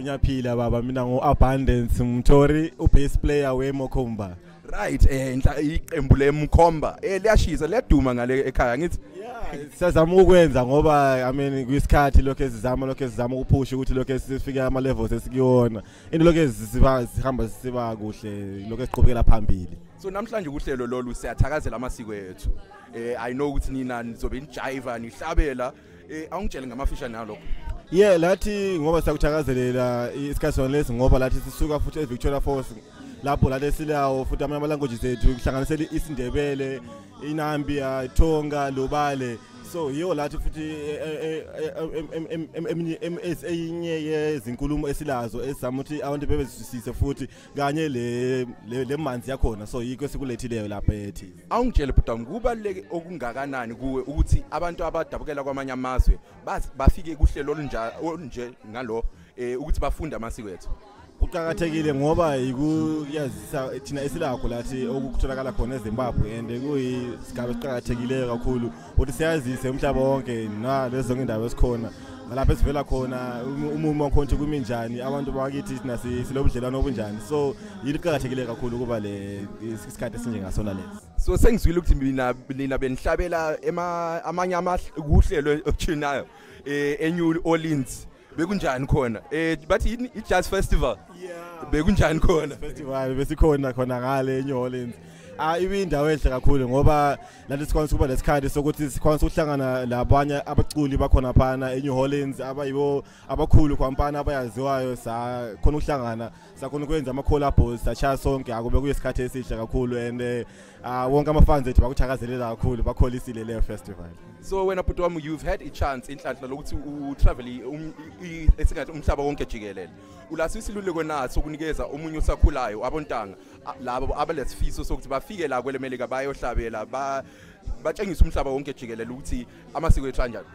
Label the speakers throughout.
Speaker 1: Ngiyaphila baba mina ngo-Abundance Mthori bass player weMokomba.
Speaker 2: Right iqembu leMkhomba liyashisa liyaduma ngale ekhaya ngithi
Speaker 1: Siyazama ukwenza ngoba I mean kwisikhathi lokho esizama ukuphusha ukuthi lokho sifike ama levels esikuyona into lokho sihamba siba kuhle lokho esiqhubekela phambili.
Speaker 2: So namhlanje kuhlelo lolu siyathakazela amasiko ethu I know ukuthi nina nizobe nijiva nihlabela awungitshele ngamafisha nalokho.
Speaker 1: Yeah lathi ngoba siyakuthakazelela isikhathi sonlesi ngoba lathi sisuka futhi eVictoria Falls lapho la lesilawo futhi ama languages ethu kuhlanganisela isiNdebele, iNambia, Thonga, Lobale. So yiyo lathi futhi eminye yezinkulumo esilazo esizama ukuthi abantu bebezwisise futhi kanye le manzi yakhona so yikho sikulethileyo lapha ethi.
Speaker 2: Awungitshele bhuta kubaleke okungakanani kuwe ukuthi abantu abadabukela kwamanye amazwe bafike kuhlelo olunje ngalo ukuthi bafunde amasiko ethu.
Speaker 1: Kuqhakathekile ngoba ikuyazisa thina esilakho lathi okutholakala khona eZimbabwe and kuyisigaba esiqhakathekileyo kakhulu ukuthi siyazise umhlaba wonke nalezo zonke indawo esikhona nalapha esivela khona umumo wakhona kumi njani abantu bakithi sina silobudlelwano obunjani so yiliqhakathekile kakhulu kuba le isikhathi esinje ngasona lesi.
Speaker 2: So sengizwile ukuthi mina benihlabela amanye kuhlelo okuchinayo eNew Orleans bekunjani khona bathi i-jazz festival bekunjani khona
Speaker 1: festival besikhona khona ngale eNew Orleans ibindawo enhle kakhulu ngoba lathi sikwanisa kuba lesikhathi sokuthi sikwanisa ukuhlangana labanye abaculi bakhona phana eNew Orleans abayibo abakhulu kwampana abayaziwayo sakhona ukuhlangana sakhona ukwenza ama collabs sacha sonke akube kuyisikhathi esihle kakhulu and wonke amafans ethu bakuthakazelela kakhulu bakholisile le festival.
Speaker 2: So wena bhuti wami you've had a chance inhlanhla lokuthi utravel esingathi umhlaba wonke jikelele ulasisiluleko nathi sokunikeza omunye usakhulayo abontanga labo abalesifiso sokuthi bafike la kwele Melika bayohlabela batshengisa umhlaba wonke jikelele ukuthi amasiko ethu kanjani.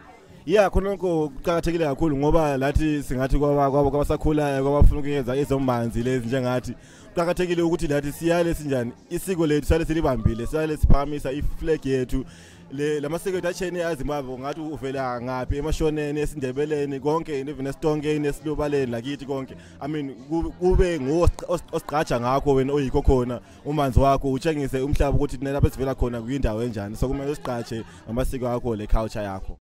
Speaker 1: Yeah khona lokho kuqhakathekile kakhulu ngoba lathi singathi kwabasakhulayo kwabafuna ukwenza ezomanzi lezi njengathi kuqhakathekile ukuthi lathi siyale sinjani isiko lethu sale silibambile sale siphamisa iflag yethu lamasiko ethu achene eZimbabwe ngathi uvela ngapi emashoneni esindebeleni konke even esitonkeni esilobaleni lakithi konke I mean kube ngosiqhatsha ngakho wena oyikho khona umanzi wakho utshengise umhlaba ukuthi lapha esivela khona kuyindawo enjani so kumele usiqhatshe amasiko akho le culture yakho.